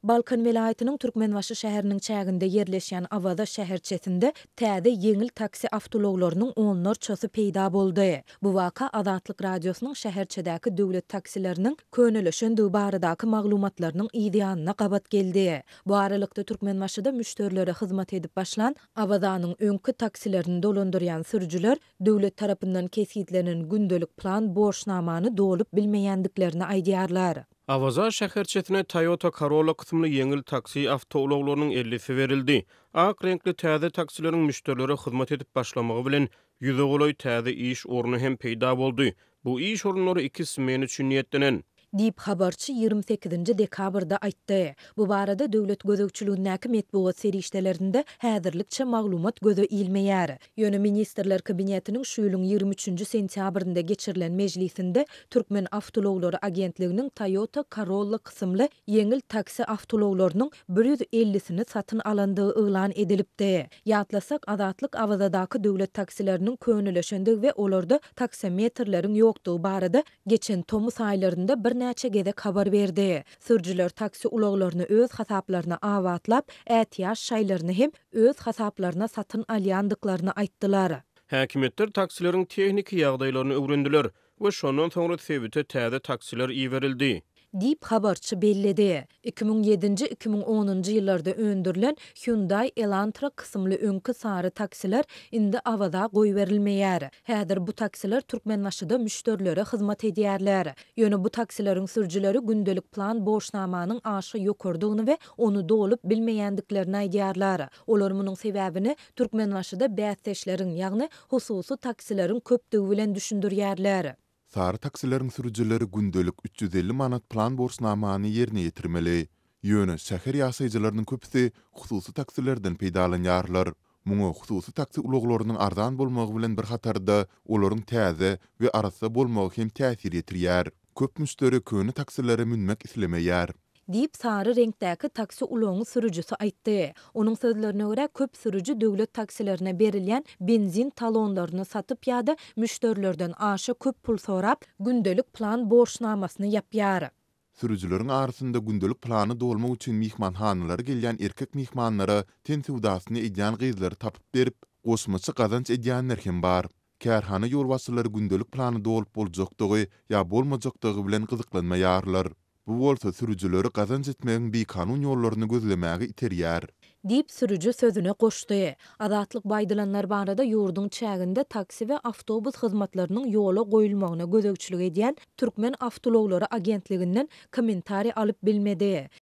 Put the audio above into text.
Balkan welaýatynyň Türkmenbaşy şäheriniň çäginde ýerleşýän Awaza şäherçesinde täze ýeňil taksi awtoulaglarynyň onlarçasy peýda boldy. Bu waka Azatlyk Radiosynyň şäherçedäki döwlet taksileriniň könelişendigi baradaky maglumatlarynyň yzýanyna gabat geldi. Bu aralykda, Türkmenbaşyda müşderilere hyzmat edip başlan Awazanyň öňki taksilerini dolandyrýan sürüjiler döwlet tarapyndan kesgitlenen gündelik plan borçnamany dolup bilmeýändiklerini aýdýarlar. Awaza şäherçesine Toyota Corolla kysymly ýeňil taksi awtoulaglarynyň ellisi berildi. Ak reňkli täze taksileriň müşderilere hyzmat edip başlamagy bilen, ýüze golaý täze iş orny hem peýda boldy. Bu iş orunlary iki smena üçin niýetlenen. Diýip, habarçy 28-nji dekabrda aýtdy. Bu barada döwlet gözegçiligindäki metbugat serişdelerinde häzirlikçe maglumat göze ilmeýär. Ýöne Ministrler Kabinetiniň şu ýylyň 23-nji sentýabrynda geçirilen mejlisinde Türkmen awtoulaglary agentliginiň Toyota Corolla kysymly ýeňil taksi awtoulaglarynyň bir ýüz ellisini satyn alandygy yglan edilipdi. Ýatlasak, Azatlyk Awazadaky döwlet taksileriniň könelişendigi we olarda taksometrleriň ýokdugy barada geçen tomus aýlarynda birnäçe gezek habar berdi. Sürüjiler taksi ulaglaryny öz hasaplaryna abatlap, ätiýaç şaýlaryny hem öz hasaplaryna satyn alýandyklaryny aýtdylar. Häkimiýetler taksileriň tehniki ýagdaýlaryny öwrendiler we şondan soňra sebite täze taksiler iberildi. Diýip, habarçy belledi. 2007-nji, 2010-njy ýyllarda öndürilen Hyundai Elantra kysymly öňki sary taksiler indi Awaza goýberilmeýär. Häzir bu taksiler Türkmenbaşyda müşderilere hyzmat edýärler. Ýöne bu taksileriň sürüjileri gündelik plan borçnamanyň aşa ýokarydygyny we ony dolup bilmeýändiklerini aýdýarlar. Olar munuň sebäbini Türkmenbaşyda bäsdeşleriň, ýagny hususy taksileriň köpdügi bilen düşündirýärler. Sary taksileriň sürüjileri gündelik 350 manat plan borçnamany ýerine ýetirmeli. Ýöne şäher ýaşaýjylarynyň köpüsi hususy taksilerden peýdalanýarlar. Muňa hususy taksi ulaglarynyň arzan bolmagy bilen bir hatarda, olaryň täze we arassa bolmagy hem täsir ýetirýär. Köp müşderi köne taksilere münmek islemeýär. Diýip, sary reňkdäki taksi ulagyň sürüjisi aýtdy. Onuň sözlerine görä, köp sürüji döwlet taksilerine berilýän benzin talonlaryny satyp ýa-da müşderilerden aşa köp pul sorap, gündelik plan borçnamasyny ýapýar. Sürüjileriň arasynda gündelik plany dolmak üçin myhmanhanalara gelýän erkek myhmanlara ten söwdasyny edýän gyzlary tapyp berip, goşmaça gazanç edýänler hem bar. Kärhana ýolbaşçylary gündelik plany dolup boljakdygy ýa bolmajakdygy bilen gyzyklanmaýarlar. Bu bolsa sürüjileri gazanç etmegiň bikanun ýollaryny gözlemäge iterýär. Diýip, sürüji sözüne goşdy. Azatlyk bu aýdylanlar barada ýurduň çäginde taksi we awtobus hyzmatlarynyň ýola goýulmagyna gözegçilik edýän Türkmen awtoulaglary agentliginden kommentariý alyp bilmedi.